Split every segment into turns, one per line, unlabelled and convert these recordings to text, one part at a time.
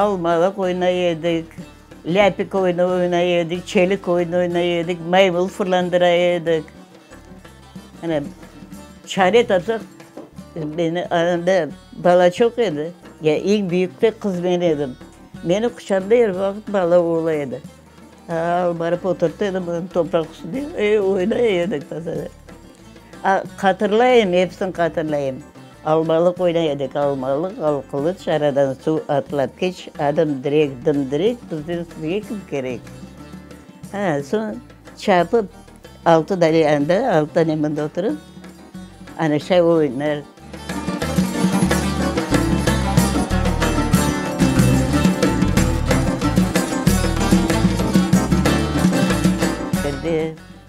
Almalıq oynay edik, lâpik oyunı oynay edik, çelik oyunı oynay edik, maymul fırlandıra edik. Ana, çare tapsaq, meni anamda bala çoq edi, ya eñ büyük de qız men edim. Meni quçağında er vaqıt bala ola edi. Alıp barıp oturta edim onı topraq üstünde, e, oynay edik tazada. A, hatırlayım, episini hatırlayım. Almalıq oynay edik, almalıq, alqılıç, aradan suv atlap keç, adım direk, dım direk, bizden sizge kim kerek? Ha, soñ çapıp, altı dane anda, altı dane mında oturıp, ana şay oyunlar.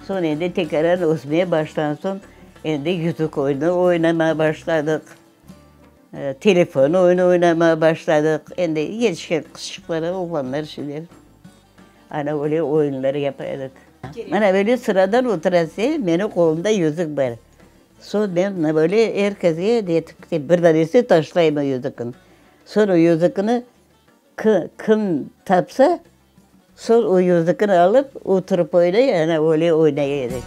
Soñ endi tekrar ösmeye başlağan soñ, endi yüzük oyunı oynamağa başladıq, telefon oyunı oynamağa başladıq. Endi yetişken qızçıqlar, oğlanlar şeyler. Ana öyle oyunlar yapa edik. Mana böyle sıradan oturası, menim qolumda yüzük bar. Soñ men mına böyle er kesge etip, bir danesi taşlayım o yüzükni. Soñ o yüzükni kim tapsa, soñ o yüzükni alıp, oturıp oynay, ana öyle oynay edik.